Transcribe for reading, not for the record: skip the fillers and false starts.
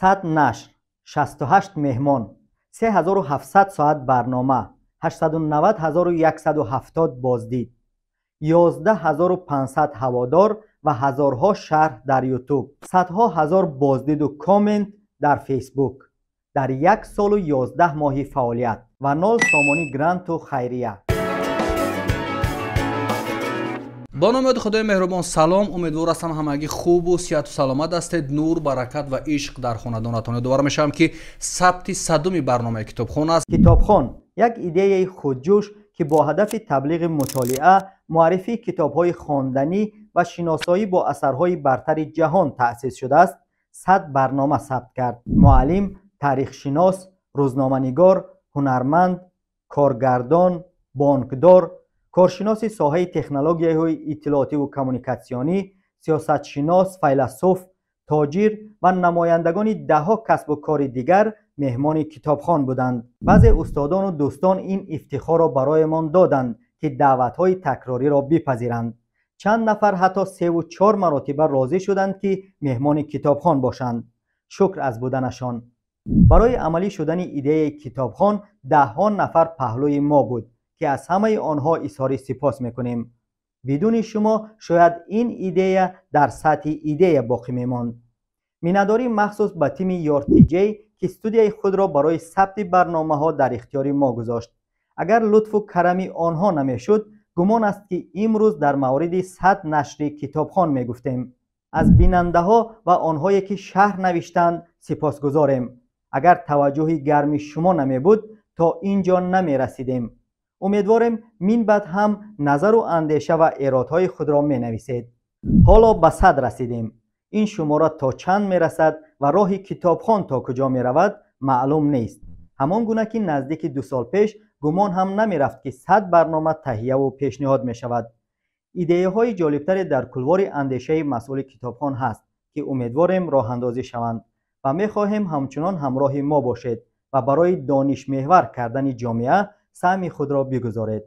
100 нашр, 68 меҳмон, 3700 соат барнома, 890170 боздид, 11500 ҳаводор ва ҳазорҳо шарҳ дар Ютуб, садҳо ҳазор боздиду коммент дар Фейсбук дар як солу 11 моҳи фаъолият ва 0 сомонӣ гранту хайрия. Бо номи ёди Худои меҳрубон, салом. Умедвор ҳастам, ҳамагӣ хубу сиҳату саломат ҳастед. Нур, баракат ва ишқ дар хонадонатон. Ёдовар мешавам, ки сабти 100-уми барномаи Китобхон аст. Китобхон як идеяи худҷӯш, ки бо ҳадафи таблиғи мутолиа, муаррифии китобҳои хонданӣ ва шиносоӣ бо асарҳои бартари ҷаҳон таъсис шудааст, 100 барнома сабт кард. Муаллим, таърихшинос, рӯзноманигор, ҳунарманд, коргардон, бонкдор, коршиноси соҳаи технологияҳои иттилоотиву коммуникатсионӣ, сиёсатшинос, файласуф, тоҷир ва намояндагони даҳҳо касбу кори дигар меҳмони Китобхон буданд. Баъзе устодону дӯстон ин ифтихорро бароямон доданд, ки даъватҳои такрориро бипазиранд. Чанд нафар ҳатто севу чор маротиба розӣ шуданд, ки меҳмони Китобхон бошанд. Шукр аз буданашон. Барои амалӣ шудани идеяи Китобхон даҳҳо нафар паҳлӯи мо буд, ки аз ҳамаи онҳо изҳори сипос мекунем. Бидуни шумо шояд ин идея дар сатҳи идея боқӣ мемонд. Миннатдории махсус ба тими Ёртиҷей, ки студияи худро барои сабти барномаҳо дар ихтиёри мо гузошт. Агар лутфу карами онҳо намешуд, гумон аст, ки имрӯз дар мавриди 100 нашри Китобхон мегуфтем. Аз бинандаҳо ва онҳое, ки шарҳ навиштанд, сипосгузорем. Агар таваҷҷӯҳи гарми шумо намебуд, то ин ҷо намерасидем. Умедворем, минбаъд ҳам назару андеша ва эродҳои худро менависед. Ҳоло ба 100 расидем. Ин шумора то чанд мерасад ва роҳи Китобхон то куҷо меравад, маълум нест. Ҳамон гуна ки наздики 2 сол пеш гумон ҳам намерафт, ки 100 барнома таҳияву пешниҳод мешавад. Идеяҳои ҷолибтаре дар кулвори андешаи масъули Китобхон ҳаст, ки умедворем роҳандозӣ шаванд ва мехоҳем ҳамчунон ҳамроҳи мо бошед ва барои донишмеҳвар кардани ҷомеа саҳми худро бигузоред.